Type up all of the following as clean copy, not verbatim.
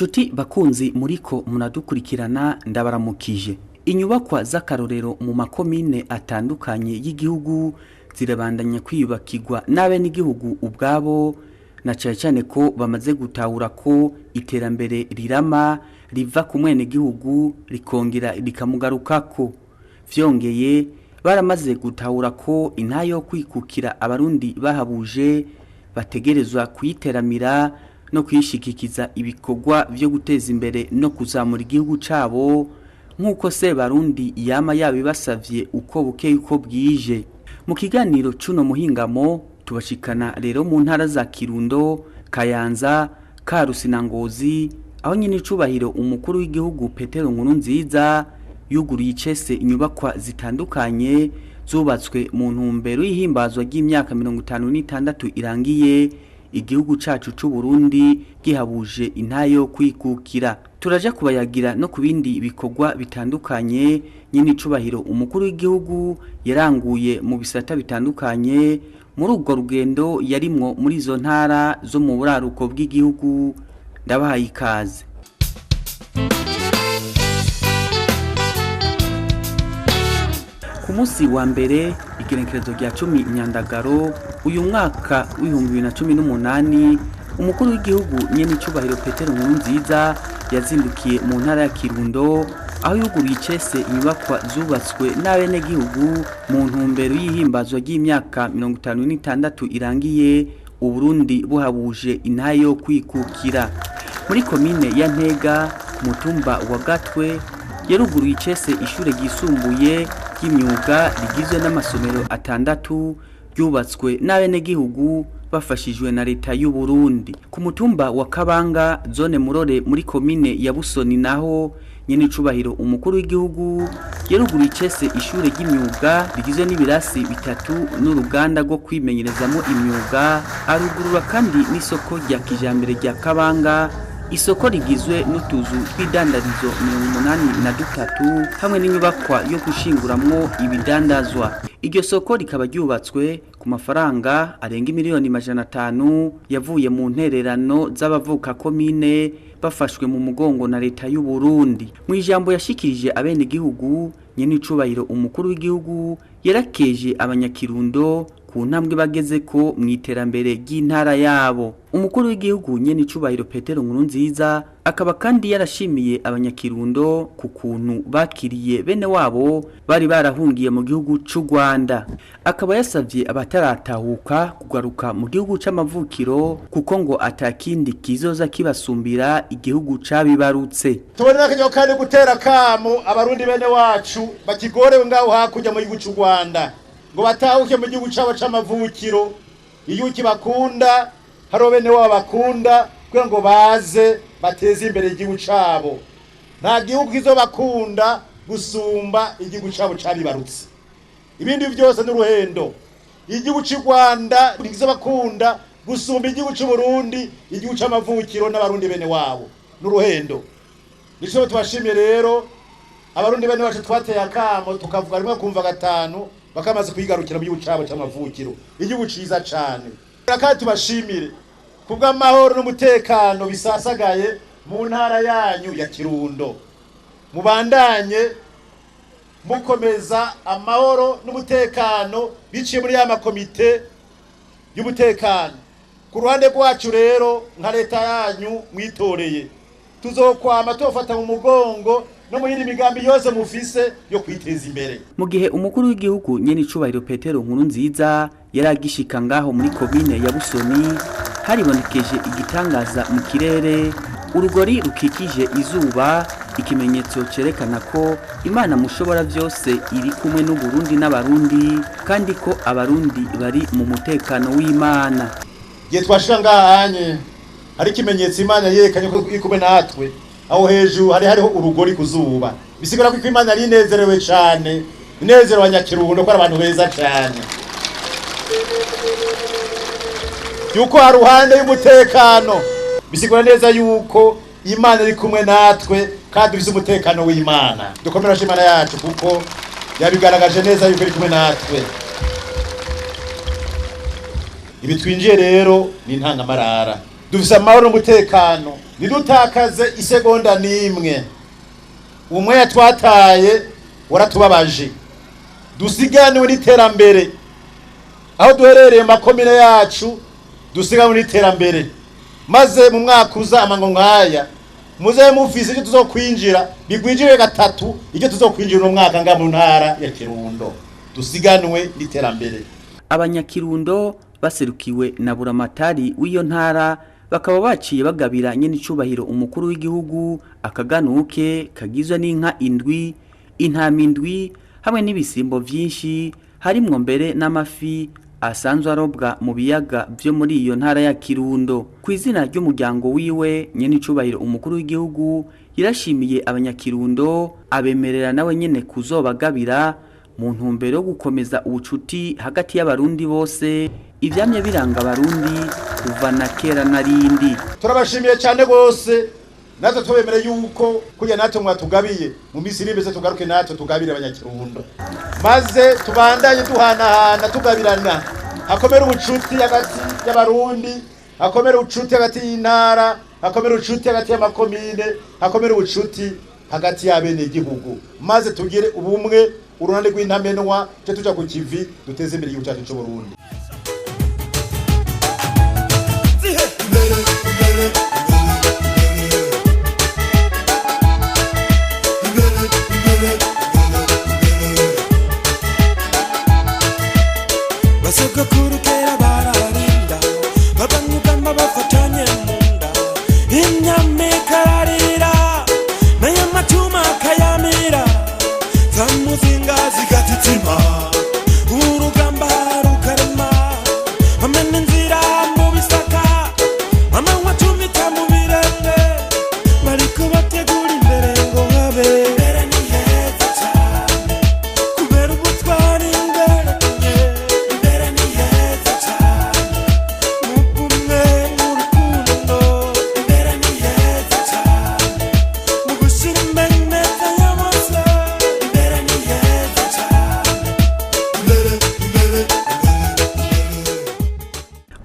Nshuti bakunzi muriko munadukurikirana, ndabaramukije. Inyubakwa z'akarorero mu makomine atandukanye y'igihugu zirabandanya kwiyubakirwa n'abenegihugu ubwabo, na cane cane ko bamaze gutahura ko iterambere rirama riva ku mwenegihugu rikongera rikamugarukako. Vyongeye, baramaze gutahura ko intahe yo kwikukira Abarundi bahabuje bategerezwa kuyiteramira no kuyishigikiza ibikorwa vyo guteza imbere no kuzamura igihugu cabo, nk'uko Sebarundi yama yabibasavye uko bukeye uko bwije. Mu kiganiro c'uno muhingamo tubashikana rero mu ntara za Kirundo, Kayanza, Karusi na Ngozi, aho nyene icubahiro umukuru w'igihugu Petero Nkurunziza yuguruye icese inyubakwa zitandukanye zubatswe mu ntumbero y'ihimbazwa ry'imyaka 56 irangiye igihugu cacu c'u Burundi gihabuje intahe yo kwikukira. Turaja kubayagira no ku bindi bikorwa bitandukanye nyene icubahiro umukuru w'igihugu yaranguye mu bisata bitandukanye muri urwo rugendo yarimwo muri izo ntara zo mu buraruko bw'igihugu. Ndabahaye ikaze. Ku munsi wa mbere, igenekerezo rya 10 Nyandagaro uyu mwaka w'2018, umukuru w'igihugu nyene icubahiro Petero Nkurunziza yazindukiye mu ntara ya Kirundo, aho yuguruye icese inyubakwa zubatswe n'abenegihugu mu ntumbero y'ihimbazwa ry'imyaka 56 irangiye Uburundi buhabuje intahe yo kwikukira. Muri komine ya Ntega, ku mutumba wa Gatwe, yaruguruye icese ishure ryisumbuye ry'imyuga rigizwe n'amasomero atandatu ryubatswe n'abenegihugu bafashijwe na leta y'u Burundi. Ku mutumba wa Kabanga, zone Murore, muri komine ya Busoni naho, nyene icubahiro umukuru w'igihugu yaruguruye icese ishure ry'imyuga rigizwe n'ibirasi bitatu n'uruganda rwo kwimenyerezamo imyuga, arugurura kandi n'isoko rya kijambere rya Kabanga, isoko rigizwe n'utuzu tw'idandarizo 83 hamwe n'inyubakwa yo gushinguramwo ibidandazwa. Iryo soko rikaba ryubatswe ku mafaranga arenga miliyoni 500 yavuye mu ntererano z'abavuka komine bafashwe mu mugongo na leta y'u Burundi. Mu ijambo yashikirije abenegihugu, nyene icubahiro umukuru w'igihugu yarakeje abanyakirundo ku ntambwe bageze ko mu iterambere ry'intara yabo. Umukuru w'igihugu nyene icubahiro Petero Nkurunziza akaba kandi yarashimiye abanyakirundo ku kuntu bakiriye bene wabo bari barahungiye mu gihugu c'u Rwanda. Akaba yasavye abataratahuka kugaruka mu gihugu c'amavukiro, kuko ngo atakindi kizoza kibasumbira igihugu cabibarutse. Tubonera akanyo kandi gutera kamo Abarundi bene wacu bakigorewe ngaho hakurya mu gihugu c'u Rwanda ngo batahuke mu gihugu cabo c'amavukiro. Igihugu kibakunda, hariho bene wabo bakunda, kugira ngo baze bateze imbere igihugu cabo. Nta gihugu kizobakunda gusumba igihugu cabo cabibarutse. Ibindi vyose n'uruhendo. Igihugu c'u Rwanda ntikizobakunda gusumba igihugu c'u Burundi, igihugu c'amavukiro n'Abarundi bene wabo n'uruhendo. Nico tubashimiye rero Abarundi bene wacu twateye akamo tukavuga rimwe kumva gatanu, bakamaze kwigarukira mu gihugu cabo c'amavukiro, igihugu ciza cane. Kandi tubashimire kubw'amahoro n'umutekano bisasagaye mu ntara yanyu ya Kirundo. Mubandanye mukomeza amahoro n'umutekano biciye muri ya makomite y'umutekano. Ku ruhande rwacu rero nka leta yanyu mwitoreye, tuzokwama tubafata mu mugongo no mu yindi migambi yose mufise yo kwiteza imbere. Mu gihe umukuru w'igihugu nyene icubahiro Petero Nkurunziza yaragishika ngaho muri komine ya Busoni, haribonekeje igitangaza mu kirere, urugori rukikije izuba, ikimenyetso cerekana ko Imana mushobora vyose iri kumwe n'u Burundi n'Abarundi, kandi ko Abarundi bari mu mutekano w'Imana. Igihe twashira ngahanye hari ikimenyetso Imana yerekanye ko iri kumwe natwe. Aho hejuru hari hariho urugori ku zuba, bisigura ko Imana yari inezerewe cane, inezerewe Abanyakirundo ko ari abantu beza cane, yuko haruhande y'umutekano, bisigura neza yuko Imana iri kumwe natwe kandi dufise umutekano w'Imana. Dukomere Imana yacu kuko yabigaragaje neza yuko iri kumwe natwe. Ibi twinjiye rero ni intangamarara, dufise amahoro n'umutekano. Ntidutakaze isegonda n'imwe. Umwe twataye waratubabaje. Dusiganiwe n'iterambere aho duherereye mu makomine yacu, dusiganwe n'iterambere, maze mu mwaka uza amango nk'aya muze mufise icyo tuzokwinjira bigwijire gatatu icyo tuzokwinjira uno mwaka nga mu ntara ya Kirundo. Dusiganwe n'iterambere. Abanyakirundo baserukiwe na buramatari w'iyo ntara bakaba baciye bagabira nyene icubahiro umukuru w'igihugu akaganuke kagizwe n'inka indwi, intama indwi hamwe n'ibisimbo vyinshi, harimwo mbere n'amafi asanzwe arobwa mu biyaga vyo muri iyo ntara ya Kirundo. Ku izina ry'umuryango wiwe, nyene icubahiro umukuru w'igihugu yarashimiye abanyakirundo, abemerera nawe nyene kuzobagabira mu ntumbero yo gukomeza ubucuti hagati y'abarundi bose, ivyamye biranga abarundi kuva na kera na rindi. Turabashimiye cyane rwose. Natwe tubemere yuko kugira natwe mwatugabiye mu minsi iri imbere tugaruke natwe tugabire abanyakirundo, maze tubandanye duhanahana tugabirana, hakomere ubucuti hagati y'abarundi, hakomere ubucuti hagati y'intara, hakomere ubucuti hagati y'amakomine, hakomere ubucuti hagati y'abenegihugu, maze tugire ubumwe, urunani rw'intamenwa, cyo tuja ku kivi duteze imbere igihugu cyacu c'Uburundi. Basogokuru kera bararinda, babanyugamba bafatanye mu nda, imyami ikararira nayo macuma akayamira, za muzinga zigatitima, urugamba rukarema, bamena inzira mu bisaka, amanywa acumita mu birenge, bariko bategura imbere ngo habe imbere ni heza cane, kubera ubutwari bwerekanye imbere ni heza cane, mu bumwe mu rukundo imbere ni heza cane, mu gushyira imbere ineza ya bose imbere ni heza cane, imbere imbere.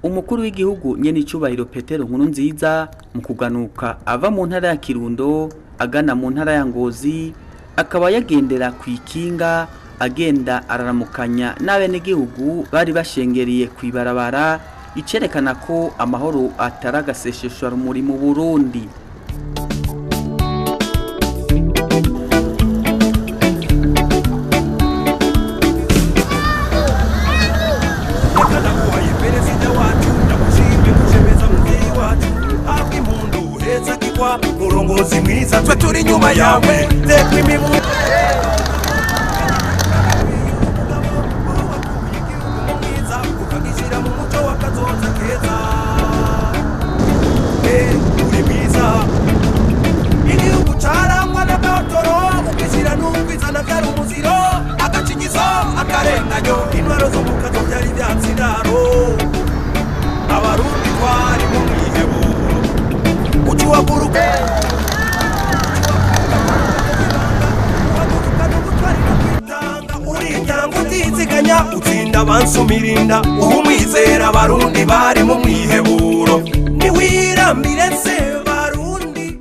Umukuru w'igihugu nyene icubahiro Petero Nkurunziza mu kuganuka ava mu ntara ya Kirundo agana mu ntara ya Ngozi, akaba yagendera ku ikinga, agenda araramukanya n'abenegihugu bari bashengereye kw'ibarabara, icerekana ko amahoro atari agaseseshwarumuri mu Burundi. Ndaguhaye perezida wacu, ndagushimye gushemeza muvyeyi wacu, habwa impundu heza kigwa, murongozi mwiza, twe turi inyuma yawe, tekwa imibu ukagishyira mu muco w'akazoza keza. Eh, uri mwiza. Igihugu carangwa n'agatoro, ukishyira n'ukwizana byari umuziro, agacinyizo, akarenganyo, intwaro zo mu kazo byari ivyatsinaro, abarundi twari mu mwiheburo, ucuhaguruka uritanga utiziganya, utsinda bansumirinda uwumwizera, abarundi bari mu mwiheburo, niwirambire se barundi.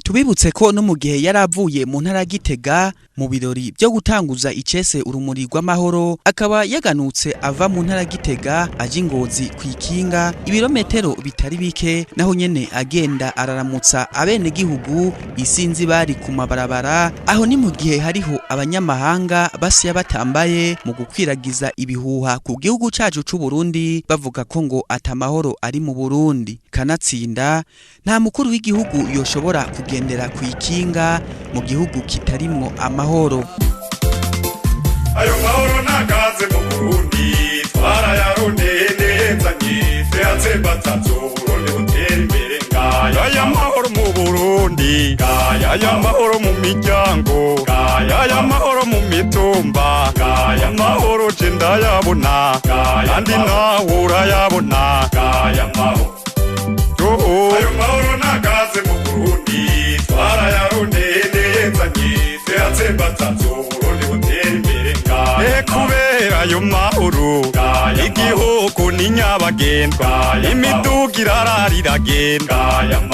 Tubibutse ko no mu gihe yari avuye mu ntara ya Gitega mu birori byo gutanguza icese urumuri rw'amahoro, akaba yaganutse ava mu ntara ya Gitega aje Ingozi ku ikinga, ibirometero bitari bike, naho nyene agenda araramutsa abenegihugu isinzi bari ku mabarabara. Aho ni mu gihe hariho abanyamahanga basiya batambaye mu gukwiragiza ibihuha ku gihugu cacu c'u Burundi, bavuga ko ngo atamahoro ari mu Burundi. Kanatsinda nta mukuru w'igihugu yoshobora kugendera ku ikinga mu gihugu kitarimwo amahoro. Ayo mahoro nagaze mu Burundi twarayarondeye neza nyitwe yatsembatavyo, Burundi butera imbere. Ngaya aya mahoro mu Burundi, ngaya aya mahoro mu miryango, ngaya aya mahoro mu mitumba, ngaya mahoro je ndayabona, kandi nawe urayabona, ngaya mahoro. Ayo mahoro nagaze mu Burundi twarayarondeye neza nyitwe yatsembatavyo, Burundi butera imbere. Ngaya kubera ayo mahoro igihugu ni nya nyabagendwa, imiduga irarara iragenda,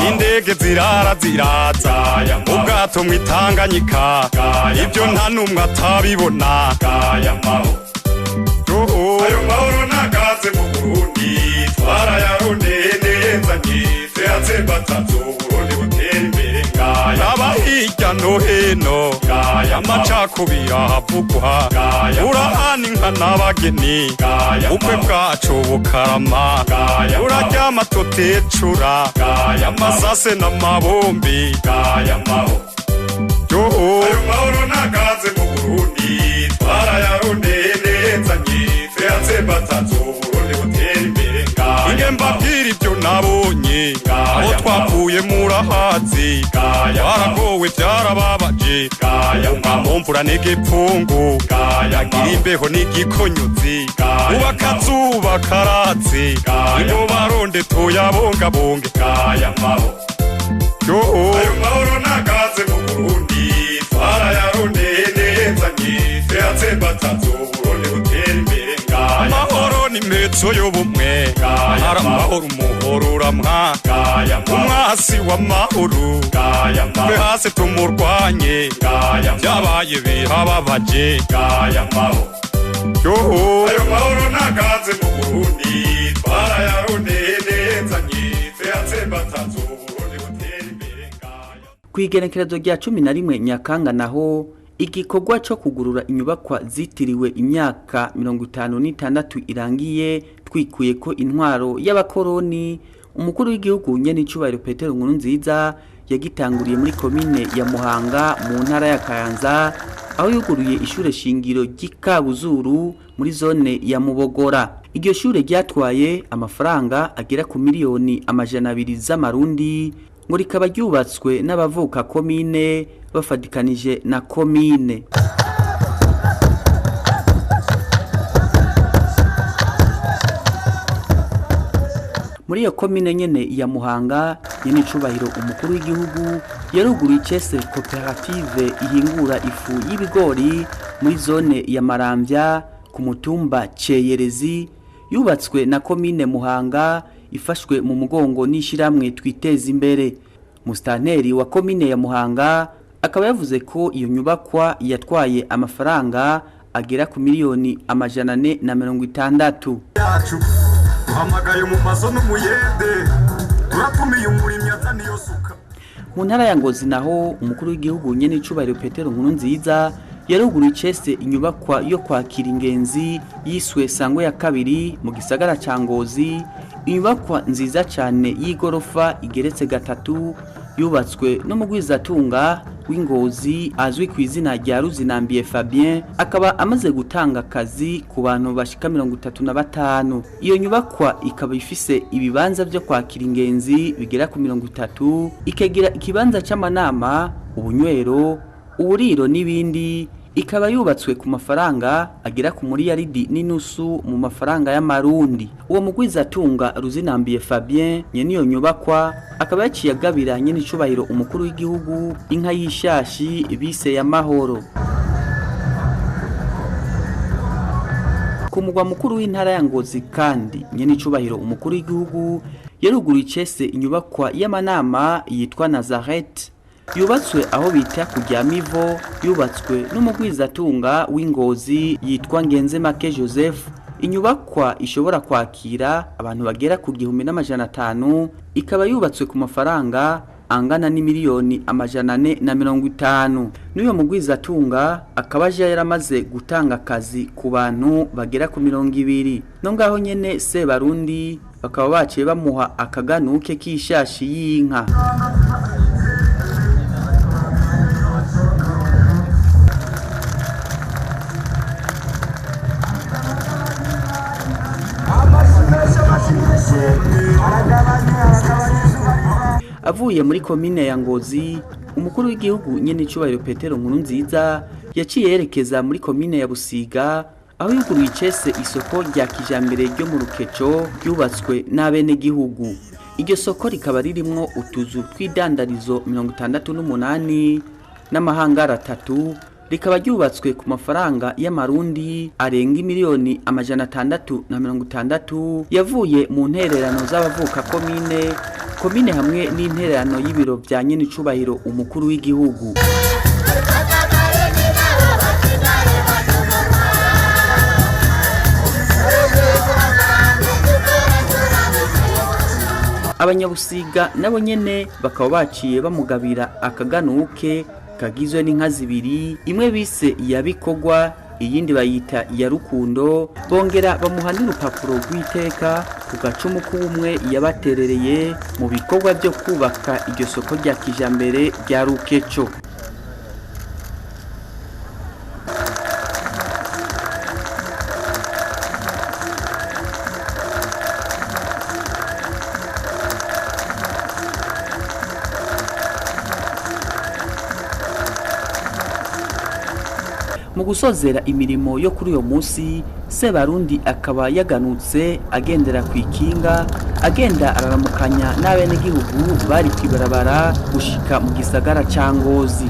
indege zirara ziraza, ubwato mw'Itanganyika, ibyo nta n'umwe atabibona. Ayo mahoro nagaze mu Burundi, twarayarondeye neza tuyatsembatavye Uburundi butera imbere. Aba hirya no hino amacakubiri ahavugwa, urahana inka n'abageni, ubukwe bwacu bukarama, uraryama tutecura, amasase n'amabombi. Ayo mahoro nagaze mu Burundi, twarayarondeye neza tuyatsembatavye Uburundi butera imbere. Inge mbabwira ibyo nabonye, abo twapfuye murahazi, baragowe byarababaje, umva n'igipfungu, yagira imbeho n'igikonyotsi, uba akazuba karatse, ngo baronde tuyabungabunge. Ayo mahoro nagaze mu Burundi, twarayarondeye neza tuyatsembatavye Uburundi butera imbere. Amahoro ni metso y'ubumwe, hari amahoro umuhoro uramwa, umwasi w'amahoro twe hasi tumurwanye, byabaye birababaje. Ayo mahoro nagaze mu Burundi, twarayarondeye neza tuyatsembatavye Uburundi butera imbere. Kw'igenekerezo rya 11 Nyakanga naho igikorwa cyo kugurura inyubakwa zitiriwe imyaka 56 irangiye twikuye ko intwaro y'abakoroni, umukuru w'igihugu nyenicubahiro Petero Nkurunziza yagitanguriye muri komine ya Muhanga mu ntara ya Kayanza, aho yuguruye ishure shingiro ry'Ikabuzuru muri zone ya Mubogora. Iryo shure ryatwaye amafaranga agera ku miliyoni 200 z'amarundi, ngo rikaba ryubatswe n'abavuka komine bafatikanije na komine. Muri iyo komine nyene ya Muhanga, nyene icubahiro umukuru w'igihugu yaruguruye icese koperative ihingura ifu y'ibigori muri zone ya Maramvya ku mutumba Ceyerezi, yubatswe na komine Muhanga ifashwe mu mugongo n'ishiramwe twiteza imbere. Mustanteri wa komine ya Muhanga akaba yavuze ko iyo nyubakwa yatwaye amafaranga agera ku miliyoni 460. Yacu duhamagaye mu mazo n'umuyede, turatumiye umurimyi azana iyo suka. Mu ntara ya Ngozi naho umukuru w'igihugu nyene icubahiro Petero Nkurunziza yaruguruye icese inyubakwa yo kwakira ingenzi yiswe Sangwe ya kabiri mu gisagara ca Ngozi, inyubakwa nziza cyane y'igorofa igeretse gatatu, yubatswe n'umugwizatunga w'Ingozi azwi ku izina rya Ruzinambiye Fabien, akaba amaze gutanga akazi ku bantu bashika 35. Iyo nyubakwa ikaba ifise ibibanza byo kwakira ingenzi bigera ku 30, ikagira ikibanza c'amanama, ubunywero, uburiro n'ibindi, ikaba yubatswe ku mafaranga agera ku miliyaridi n'inusu mu mafaranga y'amarundi. Uwo mugwizatunga Ruzinambiye Fabien nyene iyo nyubakwa akaba yaciye agabira nyene icubahiro umukuru w'igihugu inka y'ishashi bise ya mahoro. Ku mugwa mukuru w'intara ya Ngozi kandi nyene icubahiro umukuru w'igihugu yaruguruye icese inyubakwa y'amanama yitwa Nazareth, yubatswe aho bita kujya mivo, yubatswe n'umugwizatunga w'Ingozi yitwa Ngenzemake Joseph. Inyubakwa ishobora kwakira abantu bagera ku 1500, ikaba yubatswe ku mafaranga angana n'imiliyoni 450. N'uyo mugwizatunga akaba aje yaramaze gutanga akazi ku bantu bagera ku 20. No ngaho nyene Sebarundi bakaba baciye bamuha akaganuke k'ishashi y'inka. Avuye muri komine ya Ngozi, umukuru w'igihugu nyene icubahiro Petero Nkurunziza yaciye yerekeza muri komine ya Busiga, aho yuguruye icese isoko rya kijambere ryo mu Rukeco ryubatswe n'abenegihugu. Iryo soko rikaba ririmwo utuzu tw'idandarizo 68 n'amahangara 3 rikaba ryubatswe ku mafaranga y'amarundi arenga miliyoni 660 yavuye mu ntererano z'abavuka komine hamwe n'intererano y'ibiro vya nyenicubahiro umukuru w'igihugu. Abanyabusiga nabo nyene bakaba baciye bamugabira akaganuke kagizwe n'inka zibiri, imwe bise iya Bikorwa, iyindi bayita iya Rukundo, bongera bamuha n'urupapuro rw'iteka ku gacumu k'ubumwe yabaterereye mu bikorwa byo kubaka iryo soko rya kijambere rya Rukeco. Mu gusozera imirimo yo kuri uyo munsi, Sebarundi akaba yaganutse agendera ku ikinga, agenda araramukanya n'abenegihugu bari kwibarabara gushika mu gisagara ca Ngozi.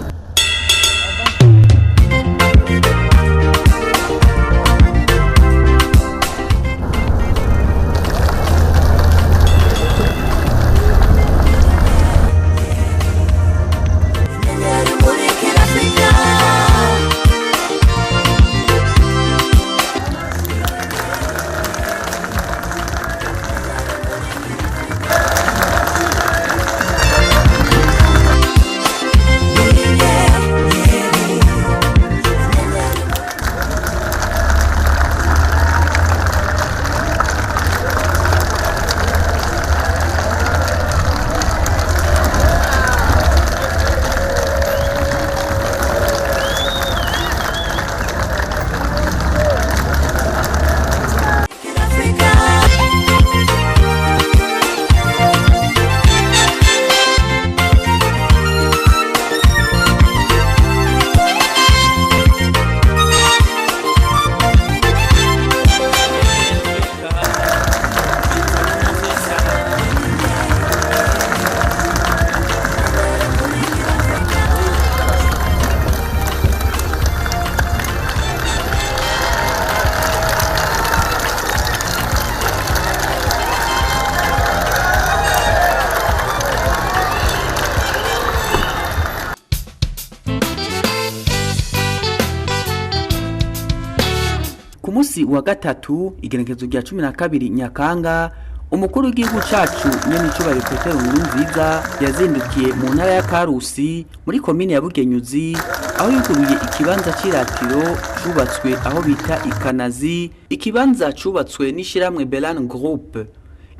Ku munsi wa gatatu, igenekerezo rya 12 Nyakanga, umukuru w'igihugu cacu nyenicubahiro Petero Nkurunziza yazindukiye mu ntara ya Karusi muri komine ya Bugenyuzi, aho yuguruye ikibanza c'iratiro cubatswe aho bita Ikanazi, ikibanza cubatswe n'ishirahamwe Belan Group.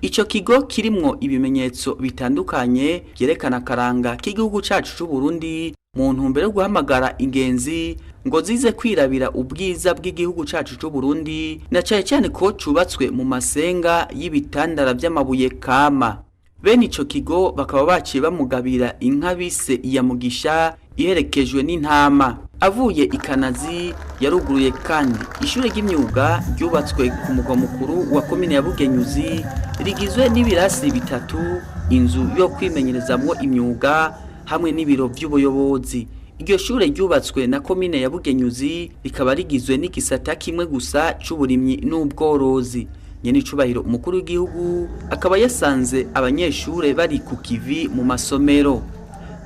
Ico kigo kirimwo ibimenyetso bitandukanye vyerekana akaranga k'igihugu cacu c'u Burundi mu ntumbero yo guhamagara ingenzi ngo zize kwirabira ubwiza bw'igihugu cacu c'u Burundi, na cane cane ko cubatswe mu masenga y'ibitandara vy'amabuye kama. Bene ico kigo bakaba baciye bamugabira inka bise iya Mugisha iherekejwe n'intama. Avuye Ikanazi yaruguruye kandi ishure ry'imyuga ryubatswe ku mugwa mukuru wa komine ya Bugenyuzi, rigizwe n'ibirasi bitatu, inzu yo kwimenyerezamwo imyuga hamwe n'ibiro vy'ubuyobozi. Iryo shure ryubatswe na komine ya Bugenyuzi rikaba rigizwe n'igisata kimwe gusa c'uburimyi n'ubworozi. Nyenicubahiro umukuru w'igihugu akaba yasanze abanyeshure bari ku kivi mu masomero.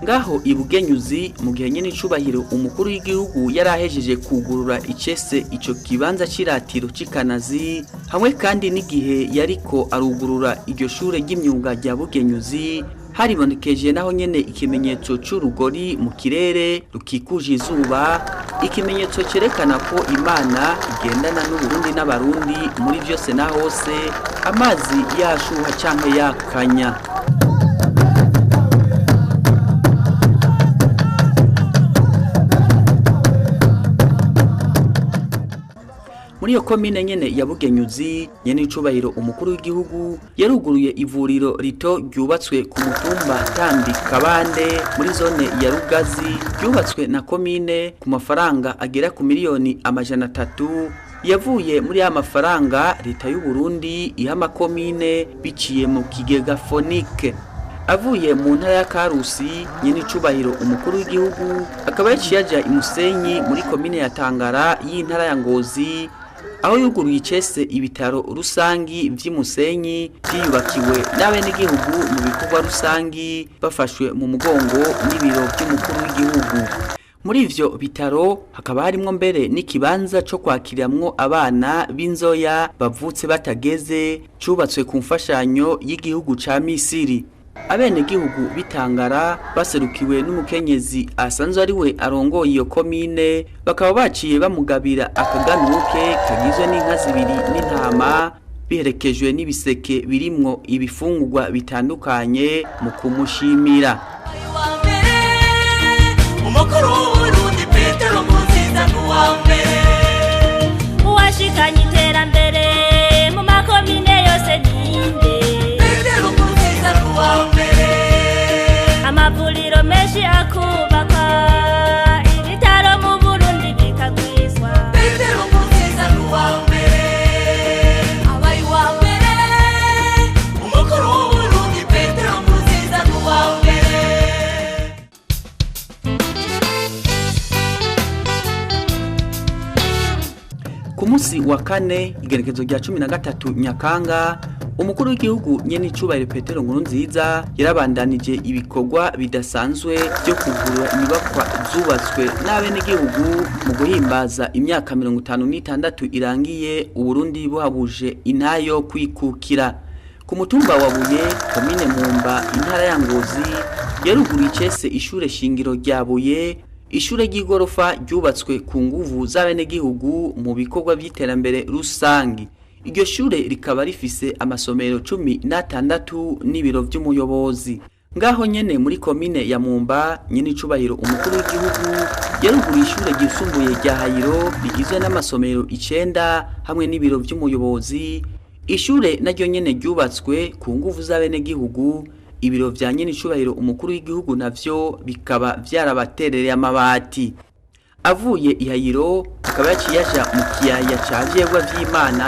Ngaho i Bugenyuzi, mu gihe nyenicubahiro umukuru w'igihugu yarahejeje kugurura icese ico kibanza c'iratiro c'Ikanazi, hamwe kandi n'igihe yariko arugurura iryo shure ry'imyuga rya Bugenyuzi, haribonekeje naho nyene ikimenyetso c'urugori mu kirere rukikuje izuba, ikimenyetso cerekana ko Imana igendana n'Uburundi n'Abarundi muri vyose na hose, amazi yashuha canke yakanya. Muri iyo komine nyene ya Bugenyuzi, nyenicubahiro umukuru w'igihugu yaruguruye ivuriro rito ryubatswe ku mutumba Tambi Kabande muri zone ya Rugazi, ryubatswe na komine ku mafaranga agera ku miliyoni 300 yavuye muri ya mafaranga leta y'u Burundi iha amakomine biciye mu kigega Fonike. Avuye mu ntara ya Karusi, nyenicubahiro umukuru w'igihugu akaba yaciye aja i Musenyi muri komine ya Tangara y'intara ya Ngozi, aho yuguruye icese ibitaro rusangi vy'i Musenyi vyiyubakiwe n'abenegihugu mu bikorwa rusangi bafashwe mu mugongo n'ibiro vy'umukuru w'igihugu. Muri ivyo bitaro hakaba harimwo mbere n'ikibanza co kwakiriramwo abana b'inzoya bavutse batageze, cubatswe ku mfashanyo y'igihugu ca Misiri. Abenegihugu bitangara baserukiwe n'umukenyezi asanzwe ari we arongoye iyo komine, bakaba baciye bamugabira akaganuke kagizwe n'inka zibiri n'intama, biherekejwe n'ibiseke birimwo ibifungurwa bitandukanye mu kumushimira. Umukuru w'Uburundi Petero Nkurunziza ni uwa mbere. Uwashikanye iterambere mu makomine yose ninde? Petero Nkurunziza ni uwa mbere. Amavuriro menshi akubakwa, ibitaro mu Burundi bikagwizwa. Petero Nkurunziza ni uwa mbere. Abaye uwa mbere. Umukuru w'Uburundi Petero Nkurunziza ni uwa mbere. Ku munsi wa kane, igerekezo rya 13 Nyakanga, umukuru w'igihugu nyenicubahiro Petero Nkurunziza yarabandanije ibikorwa bidasanzwe byo kugurura inyubakwa zubatswe n'abenegihugu mu guhimbaza imyaka 56 irangiye Uburundi buhabuje intayo kwikukira. Ku mutumba wa Buye, komine Mwumba, intara ya Ngozi, yaruguruye icese ishure shingiro rya Buye, ishure ry'igorofa ryubatswe ku nguvu z'abenegihugu mu bikorwa by'iterambere rusangi. Iryo shure rikaba rifise amasomero 16 n'ibiro vy'umuyobozi. Ngaho nyene muri komine ya Mwumba, nyenicubahiro umukuru w'igihugu yaruguruye ishure ryisumbuye rya Hayiro rigizwe n'amasomero 9 hamwe n'ibiro vy'umuyobozi. Ishure naryo nyene ryubatswe ku nguvu z'abenegihugu, ibiro vya nyenicubahiro umukuru w'igihugu navyo bikaba vyarabaterereye amabati. Avuye i Hayiro akaba yaciye aja mu kiyaya ca Vyegwa vy'Imana,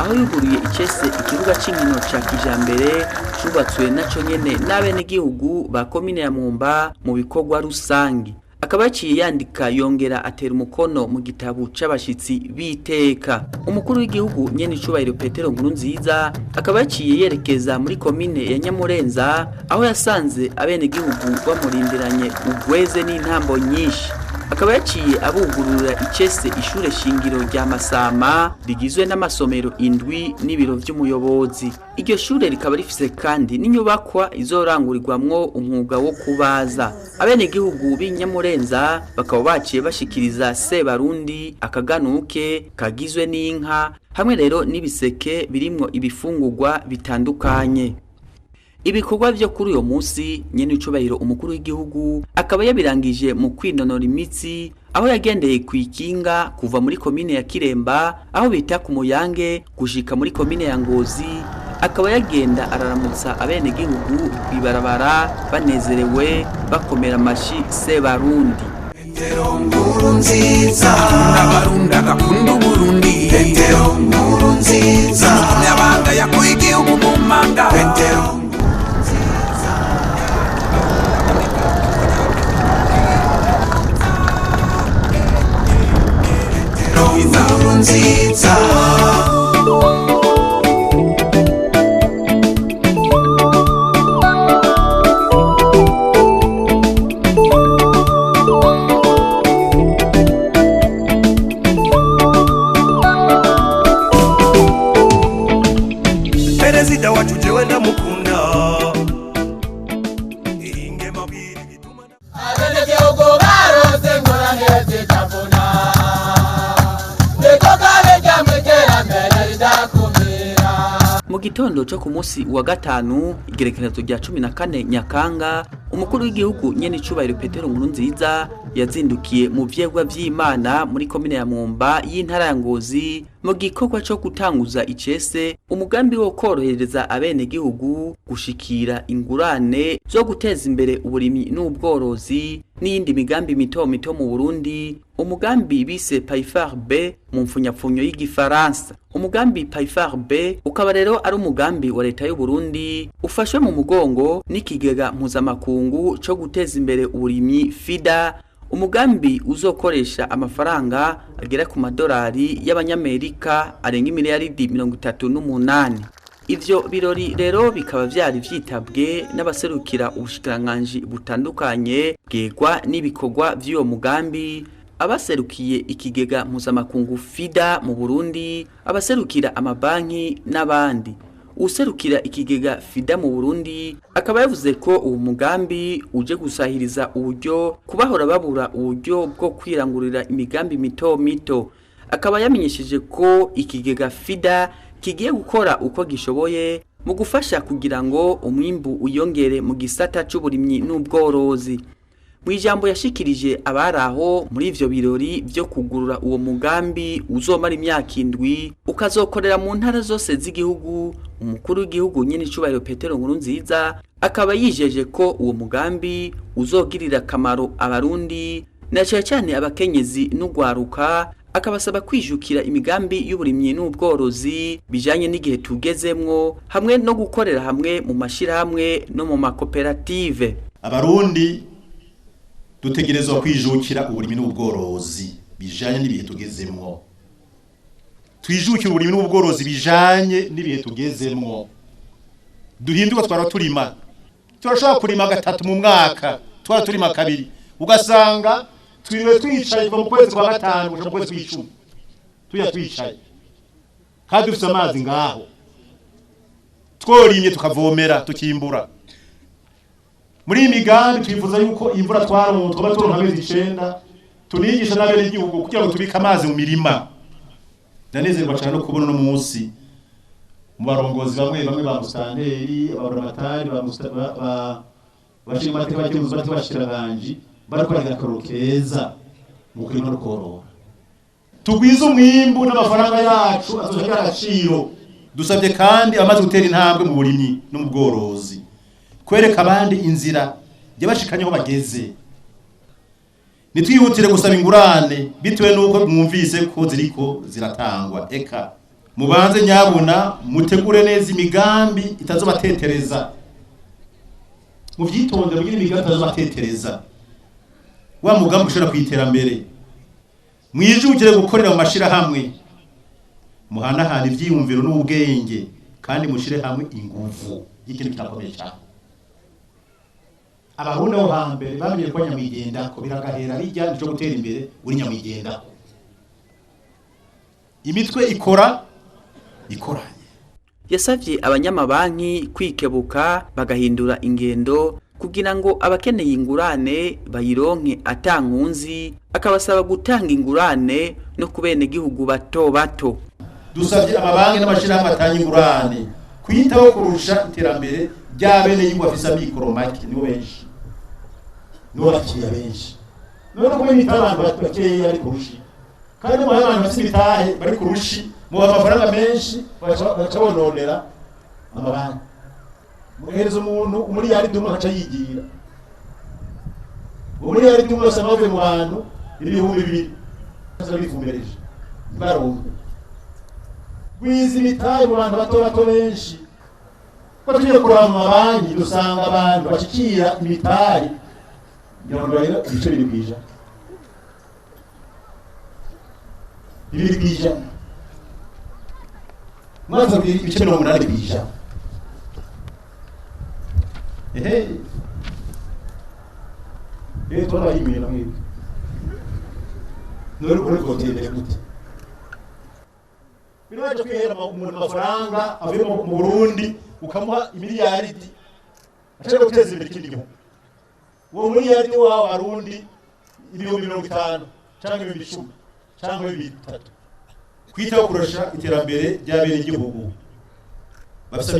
aho yuguruye icese ikibuga c'inkino ca kijambere cubatswe naco nyene n'abenegihugu ba komine ya Mwumba mu bikorwa rusangi. Akaba yaciye yandika yongera atera umukono mu gitabo c'abashitsi b'iteka. Umukuru w'igihugu nyenicubahiro Petero Nkurunziza akaba yaciye yerekeza muri komine ya Nyamurenza, aho yasanze abenegihugu bamurindiranye ugweze n'intambo nyinshi. Akaba yaciye abugurura icese ishure shingiro rya Masama rigizwe n'amasomero 7 n'ibiro vy'umuyobozi. Iryo shure rikaba rifise kandi n'inyubakwa izorangurirwamwo umwuga wo kubaza. Abenegihugu b'i Nyamurenza bakaba baciye bashikiriza Sebarundi akaganuke kagizwe n'inka hamwe rero n'ibiseke birimwo ibifungurwa bitandukanye. Ibikorwa vyo kuri uyo munsi nyenicubahiro umukuru w'igihugu akaba yabirangije mu kwinonora imitsi, aho yagendeye kw'ikinga kuva muri komine ya Kiremba aho bita ku Muyange gushika muri komine ya Ngozi. Akaba yagenda araramutsa abenegihugu kw'ibarabara banezerewe bakomera amashi Sebarundi. Petero Nkurunziza akunda Abarundi, agakunda Uburundi. Petero Nkurunziza umunyabanga yakuye igihugu mu manga. Petero Nkurunziza. Perezida wacu jewe ndamukunda. Ingema bwira igituma Abenegihugu barose ingorane zitavuna, niko kabirya mu iterambere ridakumira. Mu gitondo cyo ku munsi wa gatanu, igerekerezo rya 14 Nyakanga, umukuru w'igihugu nyenicubahiro Petero Nkurunziza Yazindukiye mu vyegwa vy'Imana muri komine ya Mwumba y'intara ya Ngozi mu gikorwa co gutanguza icese umugambi wo korohereza abenegihugu gushikira ingurane zo guteza imbere uburimyi n'ubworozi n'iyindi migambi mito mito mu Burundi, umugambi bise PAIFAR B mu mfunyapfunyo y'igifaransa. Umugambi PAIFAR B ukaba rero ari umugambi wa leta y'u Burundi ufashwe mu mugongo n'ikigega mpuzamakungu co guteza imbere uburimyi FIDA, umugambi uzokoresha amafaranga agera ku madolari y'abanyamerika arenga imiliyaridi 38. Ivyo birori rero bikaba vyari vyitabwe n'abaserukira ubushikiranganji butandukanye bwegwa n'ibikorwa vy'uwo mugambi, abaserukiye ikigega mpuzamakungu FIDA mu Burundi, abaserukira amabanki n'abandi. Userukira ikigega FIDA mu Burundi akaba yavuze ko uwo mugambi uje gusahiriza uburyo kubahora babura uburyo bwo kwirangurira imigambi mito mito. Akaba yamenyesheje ko ikigega FIDA kigiye gukora uko gishoboye mu gufasha kugira ngo umwimbu uyongere mu gisata c'uburimyi n'ubworozi. Mu ijambo yashikirije abari aho muri ivyo birori vyo kugurura uwo mugambi uzomara imyaka 7 ukazokorera mu ntara zose z'igihugu, umukuru w'igihugu nyene icubahiro Petero Nkurunziza akaba yijeje ko uwo mugambi uzogirira akamaro abarundi na cane cane abakenyezi n'ugwaruka, akabasaba kwijukira imigambi y'uburimyi n'ubworozi bijanye n'igihe tugezemwo hamwe no gukorera hamwe mu mashirahamwe no mu makoperative. Abarundi dutegerezwa kwijukira uburimyi n'ubworozi bijanye n'ibihe tugezemwo. Twijukira uburimyi n'ubworozi bijanye n'ibihe tugezemwo. Duhinduka twara turima. Turashobora kurima gatatu mu mwaka, twara turima kabiri. Ugasanga twiriwe twicaye kuva mu kwezi kwa gatanu gushika mu kwezi kw'icumi. Tuya twicaye. Kandi dufite amazi ngaho. Tworimye tukavomera tukimbura. Muri iyi migambi twifuza yuko imvura twaronka twaba turonka amezi 9 tunigisha n'abene igihugu kugira ngo tubike amazi mu mirima. Ndanezerwa cyane no kubona uno munsi mu barongozi bamwe bamwe ba mustanteri, ababuramatari, ba bashinga amateka bakemuza batibashikiranganje bariko baragira akaroro keza mu kurima no korora. Tugwize umwimbu n'amafaranga yacu azogira agaciro. Dusabye kandi amaze gutera intambwe mu burimyi no mu bworozi, kwereka abandi inzira yabashikanyeho bageze. Nitwihutire gusaba ingurane bitewe nuko mwumvise ko ziriko ziratangwa. Eka mubanze nyabuna mutegure neza imigambi itazobatetereza. Muvyitonde mugire imigambi itazobatetereza. Wa mugambi ushobora kwiterambere. Mwijukire gukorera mu mashira hamwe, muhanahana ivyiyumviro n'ubwenge kandi mushire hamwe inguvu y'ikintu kitakomeye cyane. Abarundi bo hambere bamenye ko nyamwigenda ko biragahera bijya nico gutera imbere uri nyamwigenda. Imitwe ikora ikoranye. Yasavye abanyamabanki kwikebuka bagahindura ingendo kugira ngo abakeneye ingurane bayironke atankunzi, akabasaba gutanga ingurane no kubene gihugu bato bato. Dusavye amabanki n'amashirahamwe atanga ingurane kwitaho kurusha iterambere ry'abene yigo afisa mikoro make, nibo benshi, nibo bakiriya benshi. None ko mwita abantu bakeya ari kurushi, kandi mu abantu bafite ibitahe bari kurushi, mu amafaranga menshi baca bononera amabanki. Muhereza umuntu umuriyari dumwe akaca yigira. Umuriyari dumwe usanga bavuye mu bantu 2000 baza bivumbereje baronka. Gwiza imitahe mu bantu bato bato benshi. Ko tugiye kuraba mu mabanki dusanga abantu bashikira imitahe 70 2%. 2%. Mwaza ibice 80%. Ehe. Eh twara yimira mwebwe. None uri kotendera gute? Biraje kwihera umuntu amafaranga avuye mu Burundi ukamuha imiliyaridi ashaka guteza imbere ikindi gihugu. Uwo miliyaridi wawe arundi 50,000 cyangwa 10,000 cyangwa 3,000. Kwitaho kurusha iterambere ry'abene igihugu bafise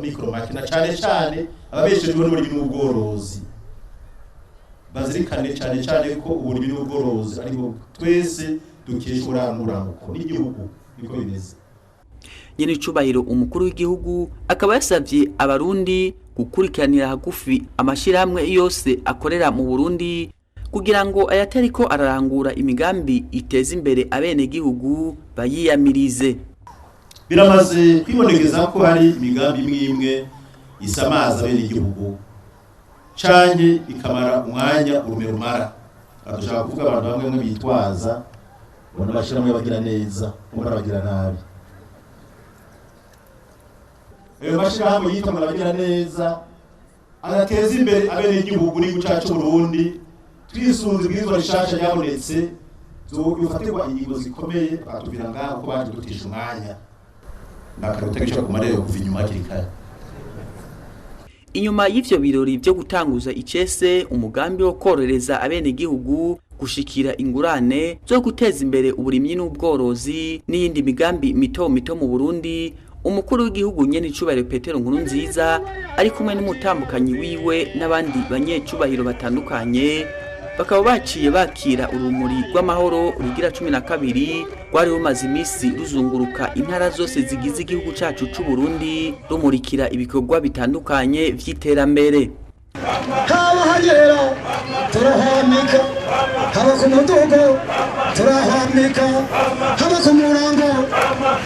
mikoro make na cyane cyane ababeshejwe n'uburimyi n'ubworozi. Bazirikane cyane cyane ko uburimyi n'ubworozi ariko twese dukesha uburanguranguko n'igihugu, niko bimeze. Nyenicubahiro umukuru w'igihugu akaba yasavye abarundi gukurikiranira hagufi amashirahamwe yose akorera mu Burundi kugira ngo ayatariko ararangura imigambi iteza imbere abenegihugu bayiyamirize. Biramaze kwibonekeza ko hari imigambi imwe imwe isamaza abenegihugu canke ikamara umwanya urume rumara. Dushaka kuvuga abantu bamwe bamwe bitwaza ngo n'amashirahamwe bagira neza, ngo bagira nabi. Ayo mashirahamwe yitwa ngo abagira neza adateza imbere abenegihugu n'igihugu cacu c'Uburundi, twisunze ibwirizwa rishasha ryabonetse, yofatirwa ingingo zikomeye, bakatubwira ngaho ko baje dutisha umwanya nakaruta ku marebe kuva inyuma hakiri kare. Inyuma y'ivyo birori vyo gutanguza icese umugambi wo kororeza abenegihugu gushikira ingurane zo guteza imbere uburimyi n'ubworozi n'iyindi migambi mito mito mu Burundi, umukuru w'igihugu nyenicubahiro Petero Nkurunziza ari kumwe n'umutambukanyi wiwe n'abandi banyecubahiro batandukanye bakaba baciye bakira urumuri rw'amahoro rugira 12 rwari rumaze imisi ruzunguruka intara zose zigize igihugu cacu c'u Burundi, rumurikira ibikorwa bitandukanye vy'iterambere. Haba hagera turahamika, haba ku mudugo turahamika, haba ku murango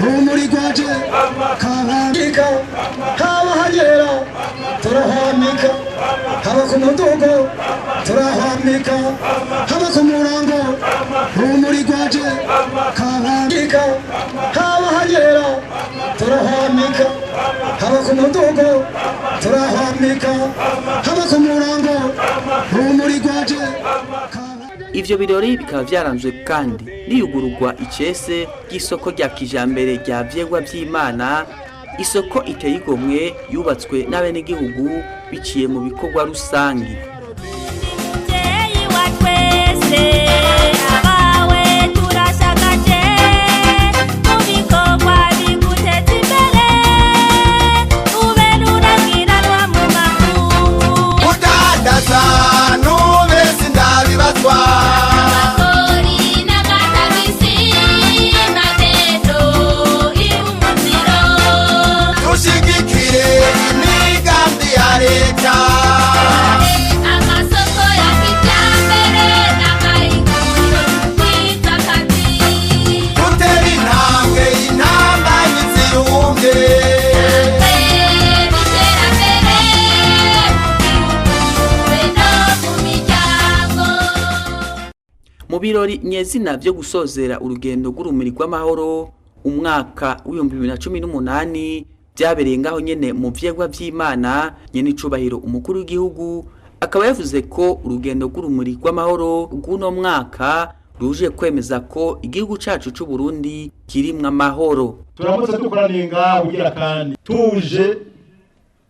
rumuri rwaje kahamika. Haba hagera turahamika, haba ku mudugo turahamika, haba ku murango rumuri rwaje kahamika. Haba hagera turahamika, haba ku mudugo turahamika, haba ku murango rumuri rwaje. Ivyo birori bikaba vyaranzwe kandi n'iyugururwa icese ry'isoko rya kijambere rya Vyegwa vy'Imana, isoko iteye igomwe yubatswe n'abenegihugu biciye mu bikorwa rusangi. Muvyeyi wa twese, abawe turashagaje mu bikorwa biguteza imbere, ube ruragiranwa mu makungu. Kudandaza nube sindabibazwa. Amakori n'amatagisi, mabeto y'umuziro. Dushigikire imigambi ya leta. Amasoko ya kijambere n'amahinguriro y'akazi. Dutera intambwe intambanyi zirumye. Iterambere mu gihugu no mu miryango. Mu birori nyezina vyo gusozera urugendo rw'urumuri rw'amahoro umwaka w'2018 vyabereye ngaho nyene mu Vyegwa vy'Imana, nyenicubahiro umukuru w'igihugu akaba yavuze ko urugendo rw'urumuri rw'amahoro rw'uno mwaka ruje kwemeza ko igihugu cacu c'u Burundi kirimwo amahoro. Turamutse dukoraniye ngaho kugira kandi tuje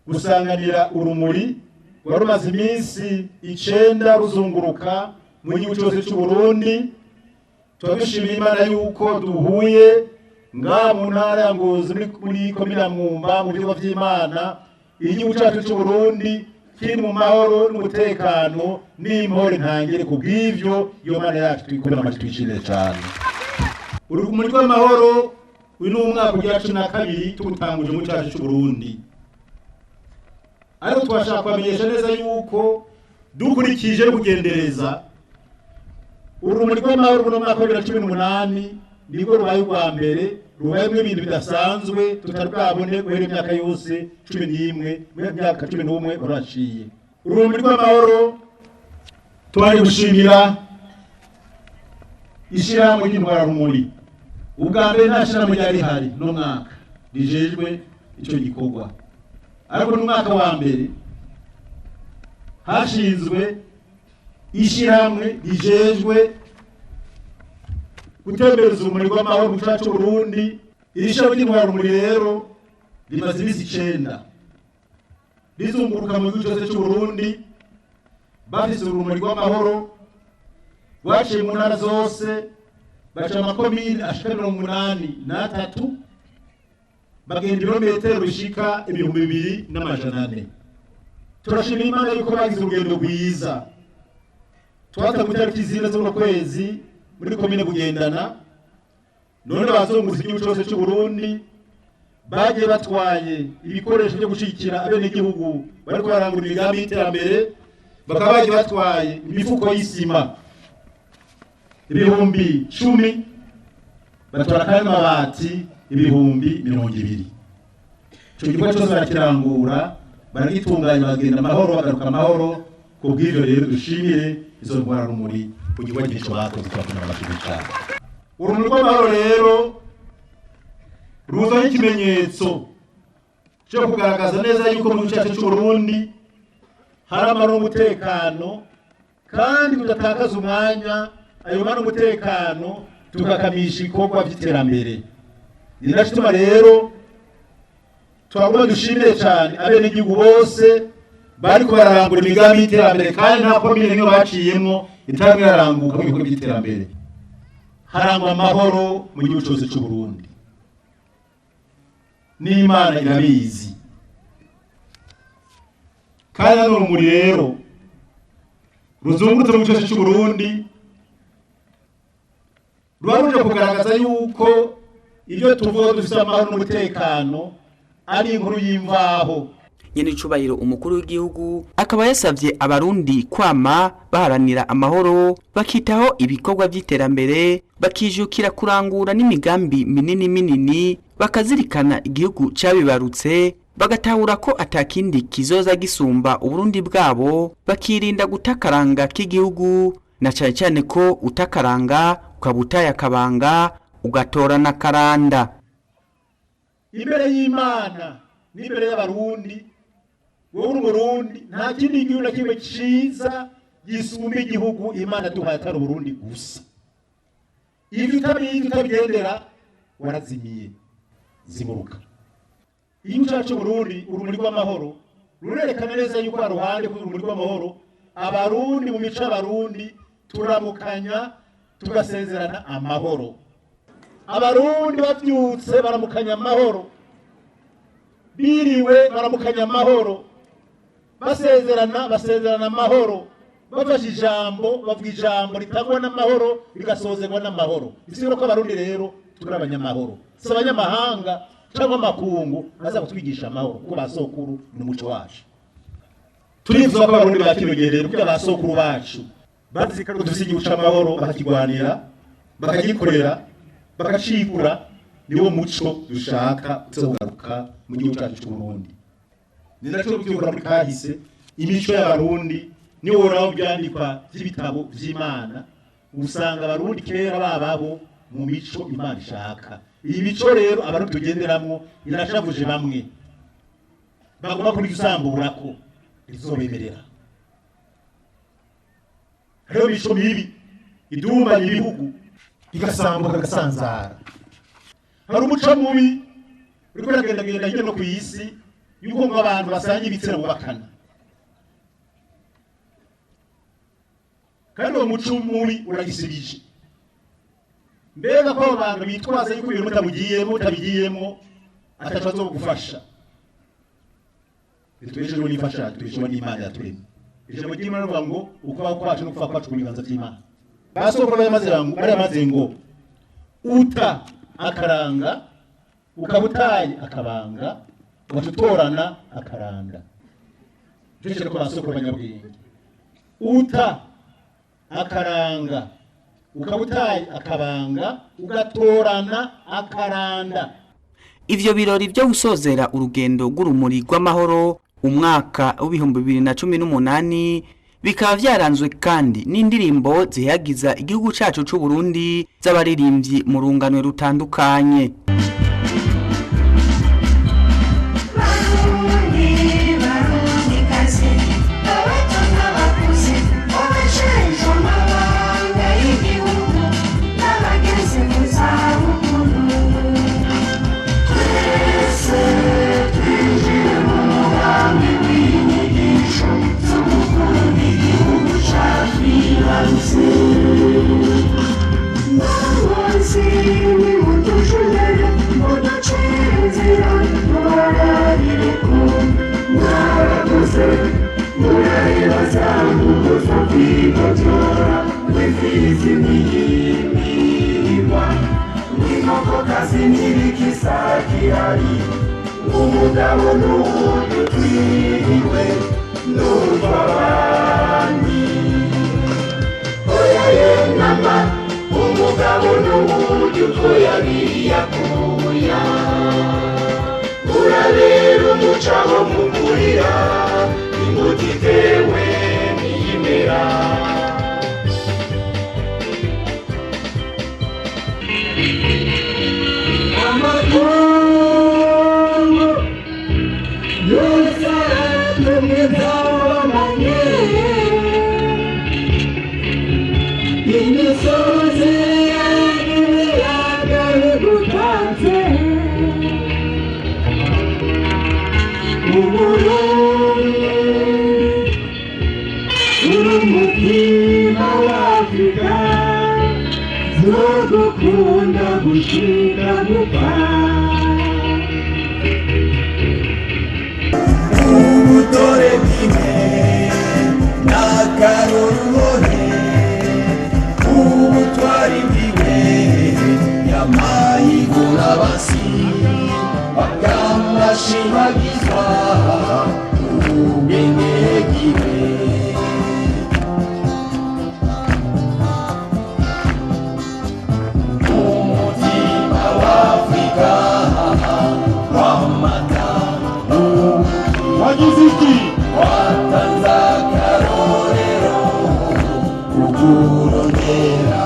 gusanganira urumuri rwari rumaze iminsi 9 ruzunguruka mu gihugu cyose cy'u Burundi. Turabishimira Imana yuko duhuye ngaha mu ntara ya Ngozi muri komine ya Mwumba mu Vyegwa vy'Imana, igihugu cyacu cy'u Burundi kiri mu mahoro n'umutekano n'impore ntangere. Ku bw'ivyo iyo Mana yacu twikomera amashyi, twishimire cyane urumuri rw'amahoro. Uyu ni umwaka ugira 12 tuwutanguje mu cyacu cy'u Burundi, ariko twashaka kubamenyesha neza yuko dukurikije no kugendereza urumuri rw'amahoro buno mwaka wa 2018 nibwo rubaye ubwa mbere rubayemo ibintu bidasanzwe tutari bwabone guhera imyaka yose 11, mu myaka 11 ruraciye. Urumuri rw'amahoro tubari gushimira ishyirahamwe ry'intwararumuri. Ubwa mbere nta shyirahamwe ryari rihari no mwaka rijejwe icyo gikorwa, ariko n'umwaka wa mbere hashinzwe ishyirahamwe rijejwe gutembereza urumuri rw'amahoro mu cyacu Burundi. Iri shyirahamwe ry'intwararumuri rero rimaze iminsi 9 rizunguruka mu gihugu cyose cy'u Burundi, bafise urumuri rw'amahoro rwaciye mu ntara zose, baca amakomine ashika 83, bagenda ibirometero bishika 2400. Turashimira Imana yuko bagize urugendo rwiza. Twatanguye itariki 4 z'uno kwezi muri komine Bugendana. None bazungurutse igihugu cyose cy'u Burundi, bagiye batwaye ibikoresho byo gushigikira abenegihugu bariko barangura imigambi y'iterambere, bakaba bagiye batwaye imifuko y'isima 10,000, batwara kandi amabati 20,000. Ico gikorwa cyose barakirangura, baragitunganya, bagenda amahoro, bagaruka amahoro. Ku bw'ivyo rero dushimire izo ntwararumuri ku gikorwa cyinshi bakoze, tubakunda amashuri cyane. Urumuri rw'amahoro rero ruza nk'ikimenyetso cyo kugaragaza neza yuko mu gihugu cyacu cy'u Burundi hari amahoro n'umutekano, kandi tudatakaza umwanya ayo mahoro n'umutekano tugakamisha ibikorwa by'iterambere. Ni naco gituma rero twagomba dushimire cyane abenegihugu bose bariko bararangura imigambi y'iterambere, kandi nta komine n'imwe baciyemwo itarimo iraranguka mu bikorwa by'iterambere. Harangwa amahoro mu gihugu cyose cy'u Burundi, n'Imana irabizi. Kandi hano urumuri rero ruzungurutse mu gihugu cyose cy'u Burundi ruba ruje kugaragaza yuko ibyo tuvuga dufite amahoro n'umutekano ari inkuru y'imvaho. Nyenicubahiro umukuru w'igihugu akaba yasavye abarundi kwama baharanira amahoro, bakitaho ibikorwa by'iterambere, bakijukira kurangura n'imigambi minini minini, bakazirikana igihugu cabibarutse, bagatahura ko atakindi kizoza gisumba Uburundi bwabo, bakirinda gutakaranga k'igihugu, na cane cane ko utakaranga ukaba utaye akabanga ugatorana karanda. Imbere y'Imana n'imbere y'abarundi, wowe uri Umurundi, nta kindi gihugu na kimwe ciza gisumba igihugu Imana duhaye atari Uburundi gusa. Ivyo utabizi utabigendera warazimiye, zimuruka. Igihugu cyacu c'Uburundi, urumuri rw'amahoro rurerekana neza yuko haruhande k'urumuri rw'amahoro abarundi mu mico y'abarundi turamukanya tugasezerana amahoro. Abarundi bavyutse baramukanya amahoro, biriwe baramukanya amahoro, basezerana basezerana amahoro, bafashe ijambo bavuga ijambo ritangwa n'amahoro rigasozerwa n'amahoro. Bisigura ko abarundi rero turi abanyamahoro, si abanyamahanga cyangwa amakungu aza kutwigisha amahoro, kuko ba sokuru ni umuco wacu. Turifuza ko abarundi ba kino gihe rero, kuko ba sokuru bacu bazirikana ko dufise igihugu c'amahoro, bakakigwanira, bakagikorera, bakacikura. Niwo muco dushaka uzogaruka mu gihugu cyacu cy'u Burundi. Ni naco byukora muri kahise imico y'abarundi, niwo woraho byandikwa by'ibitabo vy'Imana, usanga abarundi kera bababo mu mico Imana ishaka. Iyi mico rero abarundi tugenderamwo irashavuje bamwe bagomba kurisamburako, rizobemerera. Hariho imico mibi idumbanya ibihugu bigasambuka bigasanzara. Hari umuco mubi uriko uragendagenda hirya no ku isi yuko ngo abantu basanga ibitsina bubakana, kandi uwo muco mubi uragisibije. Mbega ko abo bantu bitwaza yuko ibintu mutabugiyemo mutabigiyemo ataco bazogufasha. Ntitubeshejwe n'imfashanyo, tubeshejwe n'Imana yaturemye. Ijambo ry'Imana rivuga ngo ukubaho kwacu no gupfa kwacu ku biganza by'Imana. Ba sokuru baramaze ngo uta akaranga ukaba utaye akabanga ugaca utorana akaranda. Nicyo kintu ko ba sokuru b'abanyabwenge. Uta akaranga ukaba utaye akabanga ugatorana akaranda. Ivyo birori byo gusozera urugendo rw'urumuri rw'amahoro umwaka w'2018 bikaba vyaranzwe kandi n'indirimbo zihayagiza igihugu cacu c'u Burundi z'abaririmbyi mu rungano rutandukanye. Barundi, Barundikazi, abato n'abakuze, abajejwe amabanga y'igihugu n'abageze mu zabukuru. Twese twinjiye mu mugambi w'inyigisho zo gukunda igihugu catwibarutse. Bahozi nimutujurere. atakihari, umugabo n'uburyo twiriwe n'urwo abandi. Oya ye nama, umugabo n'uburyo utwo yabiyakuya. Urabera umucabo mugurira, imbuto itewe ntiyimera. Amakungu yose tumwizabamanye, imisozi n'ibiyaga bigutanze, Uburundi uri umutima w'Afrika, zogukunda gushika gupfa. Ubutore bwime n'akaroruhore, ubutwari bwiwe yamayigura basi bakamashimagizwa ubwenge bwiwe. Umutima w'Afrika wamata Wagize iki? watanze akarorero kukurondera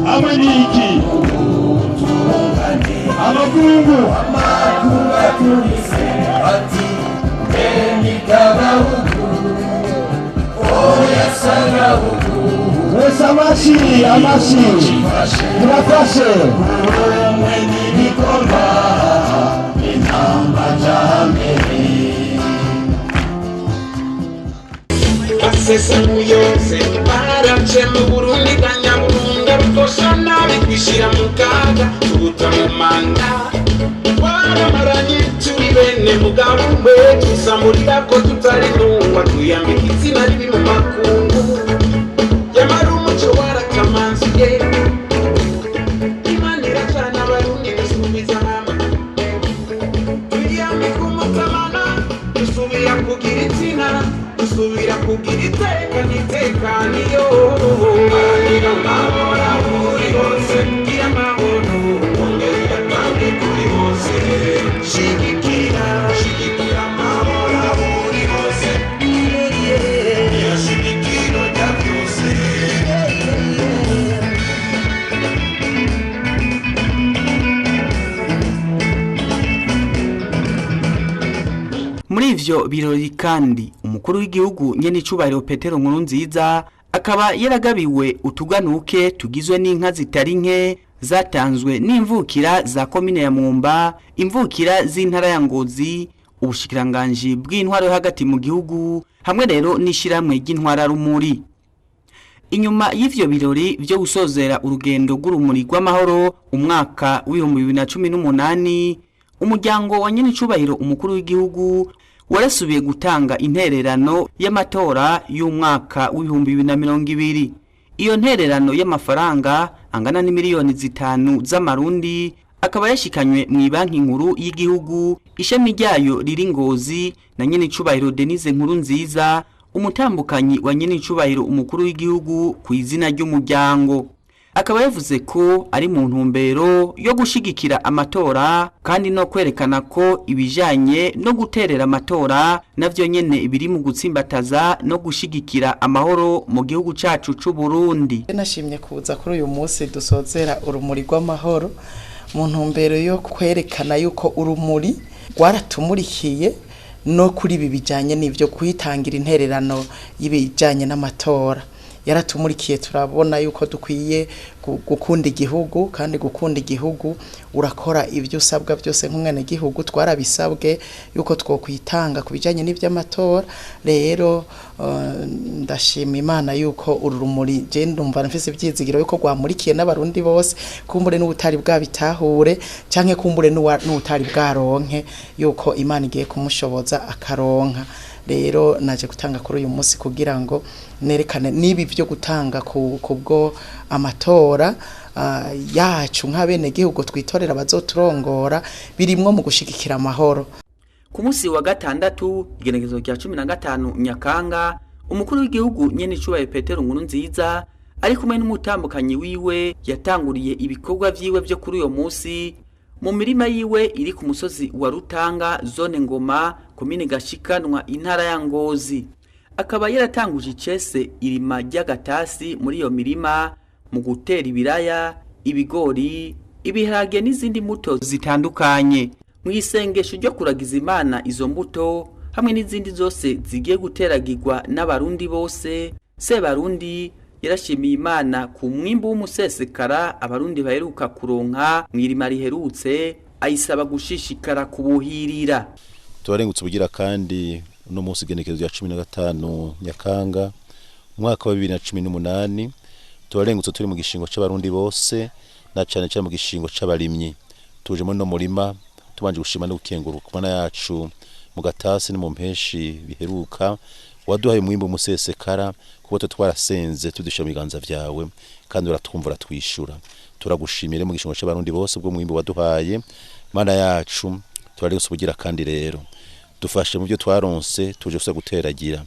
Hamwe n'iki? ubutungane. Amakungu Amakungu atumise ati mbe oya sagahugu. Wese amashi, amashi murafashe. Ubumwe n'ibikorwa intambajyambere. Basesanuyose barace mu Burundi bwa Nyaburunga, rutosha nabi twishyira mu kaga tubuta mu manga, twaramaranye turi bene mugabo umwe, tusamurira ko tutari ntungwa, twiyambika izina ribi mu makungu, yamara umuco warakamanzuye. Imana iracana Abarundi dusubiza hamwe, twiyambika umutamana, dusubira kugira izina, dusubira kugira iteka n'itekaniyo. Gira amahoro aho uri hose, gira amahoro ongera uyatange kuri bose. Shigikira, shigikira amahoro aho uri hose, niyo shigikiro rya byose. Muri ivyo birori kandi umukuru w'igihugu nyenicubahiro Petero Nkurunziza akaba yaragabiwe utuganuke tugizwe n'inka zitari nke zatanzwe n'imvukira za komine ya Mwumba, imvukira z'intara ya Ngozi, ubushikiranganji bw'intwaro yo hagati mu gihugu hamwe rero n'ishirahamwe ry'intwara rumuri. Inyuma y'ivyo birori vyo gusozera urugendo rw'urumuri rw'amahoro umwaka w'2018, umuryango wa nyenicubahiro umukuru w'igihugu warasubiye gutanga intererano y'amatora y'umwaka w'2020. Iyo ntererano y'amafaranga angana n'imiliyoni 5 z'amarundi akaba yashikanywe mu banki nkuru y'igihugu ishami ryayo riri Ngozi na nyenicubahiro Denise Nkurunziza, umutambukanyi wa nyenicubahiro umukuru w'igihugu ku izina ry'umuryango. Akaba yavuze ko ari mu ntumbero yo gushigikira amatora kandi no kwerekana ko ibijanye no guterera amatora navyo nyene biri mu gutsimbataza no gushigikira amahoro mu gihugu cacu c'u Burundi. Nashimye kuza kuri uyu munsi dusozera urumuri rw'amahoro mu ntumbero yo kwerekana yuko urumuri rwaratumurikiye no kuri ibi bijanye n'ivyo kwitangira intererano y'ibijanye n'amatora. Yaratumurikiye turabona yuko dukwiye gukunda igihugu, kandi gukunda igihugu urakora ibyo usabwa byose nk'umwana gihugu. Twarabisabwe yuko twokwitanga ku bijanye n'ivy'amatora. Rero ndashima Imana yuko uru rumuri je ndumva mfise ivyizigiro yuko rwamurikiye n'abarundi bose, kumbure n'ubutari bwabitahure canke kumbure n'ubutari bwaronke, yuko Imana igiye kumushoboza akaronka. Rero naje gutanga kuri uyu munsi kugira ngo nerekane nibi byo gutanga kubwo amatora yacu nk'abenegihugu twitorera abazoturongora birimwo mu gushigikira amahoro. Ku munsi wa gatandatu, igenekerezo rya 15 Nyakanga, umukuru w'igihugu nyene icubahiro Petero Nkurunziza ari kumwe n'umutambukanyi wiwe yatanguriye ibikorwa vyiwe vyo kuri uyo munsi mu mirima yiwe iri ku musozi wa Rutanga, zone Ngoma, komine Gashikanwa, intara ya Ngozi. Akaba yaratanguje icese irima ry'agatasi muri iyo mirima mu gutera ibiraya, ibigori, ibiharage n'izindi mbuto zitandukanye. Mu isengesho ryo kuragiza Imana izo mbuto hamwe n'izindi zose zigiye guteragirwa n'abarundi bose, Sebarundi yarashimiye Imana ku mwimbu w'umusesekara abarundi baheruka kuronka mw'irima riherutse, ayisaba gushishikara kubuhirira. Tubarengutse ubugira kandi uno munsi igenekerezo rya 15 Nyakanga umwaka wa 2018, tubarengutse turi mu gishingo c'abarundi bose na cane cane mu gishingo c'abarimyi. Tuje muri no murima tubanje gushima no gukenguruka Imana yacu mu gatasi no mu mpeshi biheruka waduhaye umwimbu musesekara, kuko twe twarasenze tudushyira mu biganza vyawe kandi uratwumva uratwishura. Turagushimire mu gishingo c'abarundi bose ubwo mwimbu waduhaye. Mana yacu, turarengutse ubugira kandi rero dufashe mu byo twaronse tuje gusa guteragira.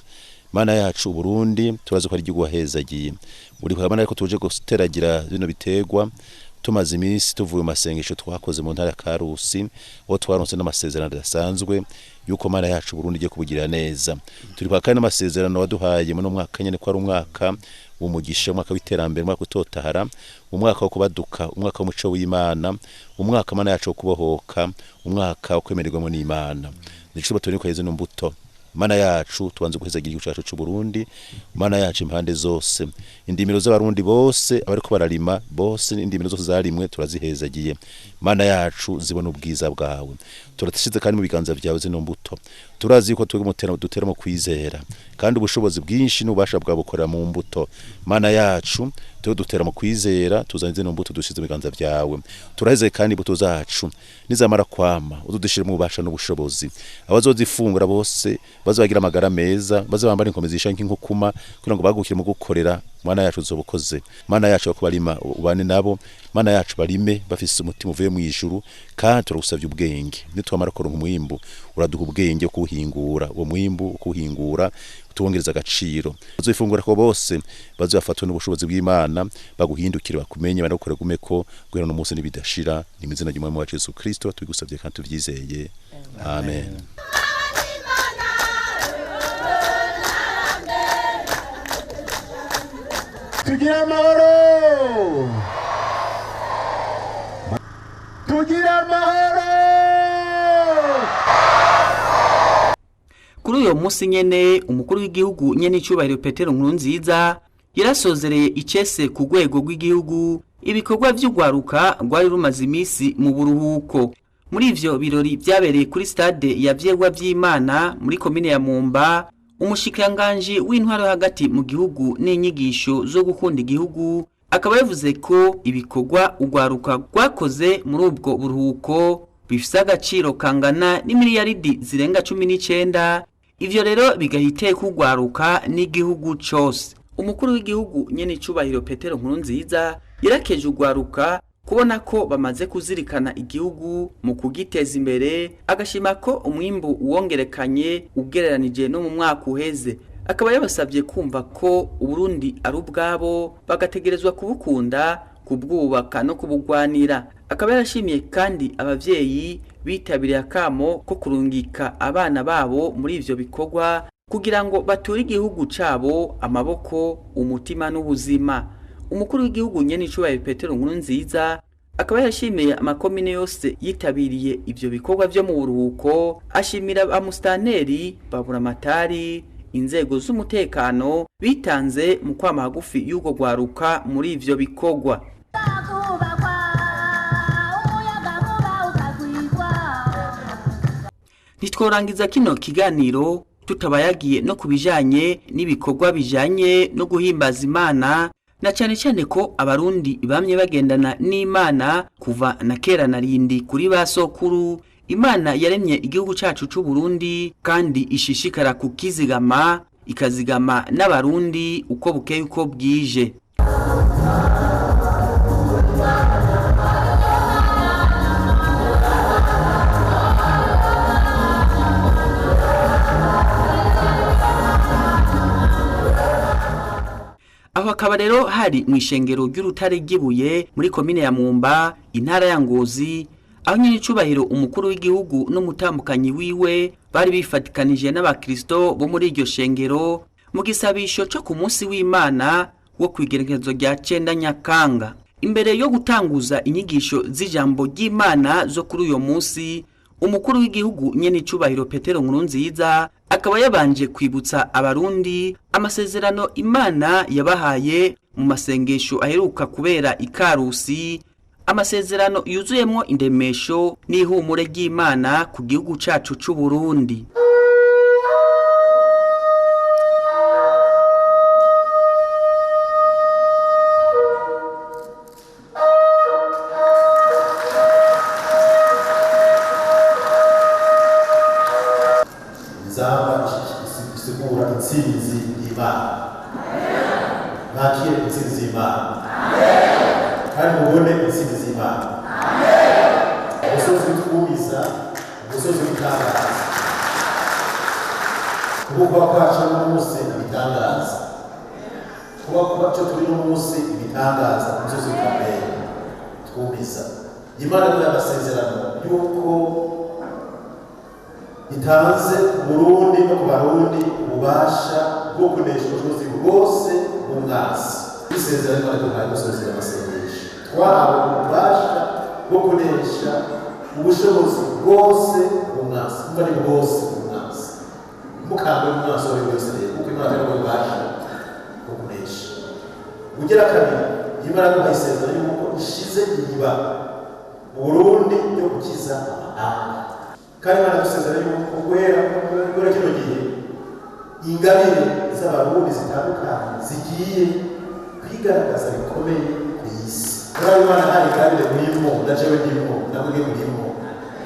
Mana yacu, Burundi turazi ko ari igihugu wahezagiye uri kuhabana, ariko tuje guteragira bino biterwa tumaze iminsi tuvuye mu masengesho twakoze mu ntara ya Karusi, aho twaronse n'amasezerano adasanzwe yuko Mana yacu Burundi igiye kubugirira neza. Turi kwa kandi n'amasezerano waduhaye muri mwaka nyene ko ari umwaka w'umugisha, umwaka w'iterambere, umwaka utotahara, umwaka wo kubaduka, umwaka w'umuco w'Imana, umwaka Mana yacu wo kubohoka, umwaka wo kwemererwamo n'Imana. Nico turi ko izo mbuto Mana yacu tubanze guhezagira igihugu cyacu cy'u Burundi. Mana yacu, impande zose indimiro z'abarundi bose abariko bararima bose, indimiro zose zarimwe turazihezagiye. Mana yacu, zibona ubwiza bwawe. Turatishyize kandi mu biganza byawe zino mbuto. Turazi yuko twebwe mutera dutera mu kwizera, kandi ubushobozi bwinshi n'ububasha bwawe bukorera mu mbuto. Mana yacu, twe dutera mu kwizera, tuzanye zino mbuto dushize mu biganza byawe. Turaheze kandi imbuto zacu nizamara kwama udushire mu bubasha n'ubushobozi, abazozifungura bose bazagira amagara meza, bazabambara inkomezi zisha nk'inkukuma kugira ngo bagukire mu gukorera. Mana yacu, uzobukoze. Mana yacu, kubarima ubane nabo. Mana yacu, barime bafise umutima uvuye mu ijuru, kandi turagusavye ubwenge. Nitwamara kuronka umwimbu, uraduha ubwenge kuwuhingura uwo mwimbu, kuwuhingura tuwongereza agaciro. Bazofungura ko bose bazofatwa n'ubushobozi bw'Imana, baguhindukire, bakumenye, banakore gume ko guhera no munsi n'ibidashira. Ni mu izina ry'Umwami wacu Yesu Kristo tubigusavye kandi tuvyizeye, amen. Tugire amahoro, tugire amahoro. Kuri uyo munsi nyene, umukuru w'igihugu nyene icubahiro Petero Nkurunziza yarasozereye icese ku rwego rw'igihugu ibikorwa vy'ugwaruka rwari rumaze imisi mu buruhuko. Muri ivyo birori vyabereye kuri stade ya Vyegwa vy'Imana muri komine ya Mumba, umushikiranganji w'intwaro hagati mu gihugu n'inyigisho zo gukunda igihugu akaba yavuze ko ibikorwa ugwaruka rwakoze muri ubwo buruhuko bifise agaciro kangana n'imiliyaridi zirenga 19. Ivyo rero bigahiteka kugwaruka n'igihugu cose. Umukuru w'igihugu nyene icubahiro Petero Nkurunziza yarakeje ugwaruka kubona ko bamaze kuzirikana igihugu mu kugiteza imbere, agashima ko umwimbu wongerekanye ugereranije no mu mwaka uheze. Akaba yabasabye kumva ko Uburundi ari ubwabo, bagategerezwa kubukunda, kubwubaka no kubugwanira. Akaba yarashimiye kandi abavyeyi bitabiriye akamo ko kurungika abana babo muri ivyo bikorwa kugira ngo bature igihugu cabo amaboko, umutima n'ubuzima. Umukuru w'igihugu nyene icubahiro Petero Nkurunziza akaba yashimiye amakomine yose yitabiriye ivyo bikorwa vyo mu buruhuko, ashimira ba mustaneri, baburamatari, inzego z'umutekano bitanze mu kwama hagufi y'urwo rwaruka muri ivyo bikorwa. Ntitworangiza kino kiganiro tutabayagiye no kubijanye n'ibikorwa bijanye no guhimbaza Imana, na cyane cyane ko abarundi bamye bagendana n'Imana kuva na kera na rindi kuri ba sokuru. Imana yaremye igihugu cacu c'u Burundi kandi ishishikara kukizigama, ikazigama n'abarundi uko bukeye uko bwije. Aho akaba rero hari mu ishengero ry'Urutare ry'Ibuye muri komine ya Mwumba, intara ya Ngozi, aho nyene icubahiro umukuru w'igihugu n'umutambukanyi wiwe bari bifatikanije n'abakristo bo muri iryo shengero mu gisabisho co ku munsi w'Imana wo kw'igerekezo rya 9 Nyakanga. Imbere yo gutanguza inyigisho z'ijambo ry'Imana zo kuri uyo munsi, umukuru w'igihugu nyene icubahiro Petero Nkurunziza akaba yabanje kwibutsa abarundi amasezerano Imana yabahaye mu masengesho aheruka kubera ikarusi, amasezerano yuzuyemwo indemesho n'ihumure ry'Imana ku gihugu cacu c'u Burundi. Nzaba isigura intsinzi y'Imana. Mwakire intsinzi y'Imana. Kandi mubone intsinzi y'Imana. Umusozi w'itwumiza, umusozi w'itangaza. Kuba kwacu n'umunsi ibitangaza. Kuba kwacu turi n'umunsi ibitangaza, umusozi w'Ikamere twumiza. Imana ni amasezerano y'uko itanze Burundi no ku Barundi ububasha bwo kunesha ubushobozi bwose bw'umwansi. Isezerano Imana iduhaye gusozera amasengesho, twahawe ububasha bwo kunesha ubushobozi bwose bw'umwansi. Umva ni bwose bw'umwansi, mukambwe umwansi uwo ari we wese rero, kuko Imana itari ububasha bwo kunesha. Ugira kabiri, Imana iduhaye isezerano y'uko ishize iriba mu Burundi ryo gukiza amahanga. Kandi Imana idusezeranya yuko guhera kino gihe ingabire z'abarundi zitandukanye zigiye kwigaragaza bikomeye ku isi. Muri Imana hari ingabire murimo, na jewe ndimo, na mwebwe murimo.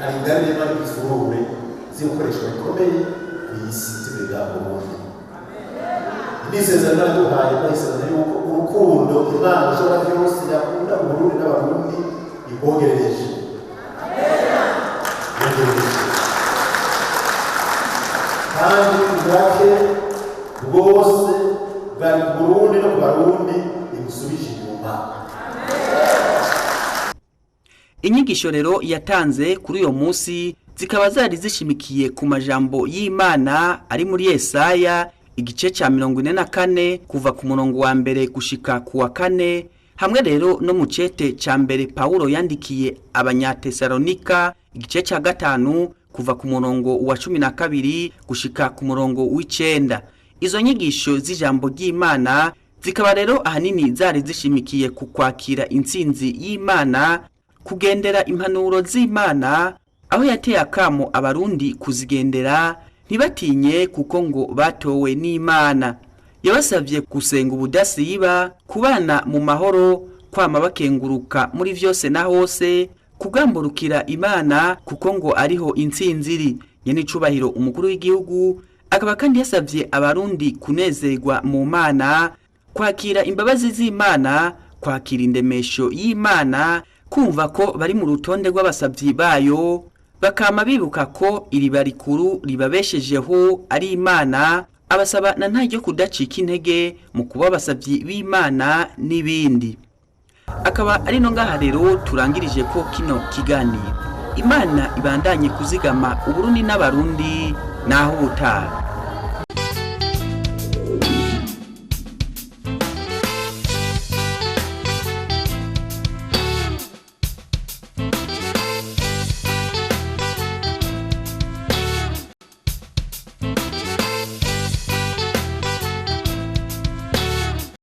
Hari ingabire Imana idufurure z'ibikoresho bikomeye ku isi zivuga Burundi. Isezerano Imana iduhaye twayisezeranya yuko urukundo Imana ishobora byose yakunda Uburundi n'abarundi ibongerereje. Kandi ubwake bwose bwari ku Burundi no ku Barundi ibusubije inyuma. Inyigisho rero yatanze kuri uyo munsi zikaba zari zishimikiye ku majambo y'Imana ari muri Yesaya igice ca 44 kuva ku murongo wa mbere gushika ku wa 4, hamwe rero no mu cete ca mbere Paulo yandikiye Abanyatesalonika igice ca 5 kuva ku murongo wa 12 gushika ku murongo w'icenda. Izo nyigisho z'ijambo ry'Imana zikaba rero ahanini zari zishimikiye ku kwakira intsinzi y'Imana, kugendera impanuro z'Imana, aho yateye akamo abarundi kuzigendera ntibatinye kuko ngo batowe n'Imana. Yabasavye gusenga ubudasiba, kubana mu mahoro, kwama bakenguruka muri vyose na hose, kugamburukira Imana kuko ngo ariho intsinzi iri. Nyene icubahiro umukuru w'igihugu akaba kandi yasavye abarundi kunezerwa mu Mana, kwakira imbabazi z'Imana, kwakira indemesho y'Imana, kumva ko bari mu rutonde rw'abasavyi bayo, bakama bibuka ko iriba rikuru ribabeshejeho ari Imana. Abasaba na ntaryo kudacika intege mu kuba abasavyi b'Imana n'ibindi. Akaba ari no ngaha rero turangirije ko kino kiganiro. Imana ibandanye kuzigama Uburundi n'abarundi naho ubutaha.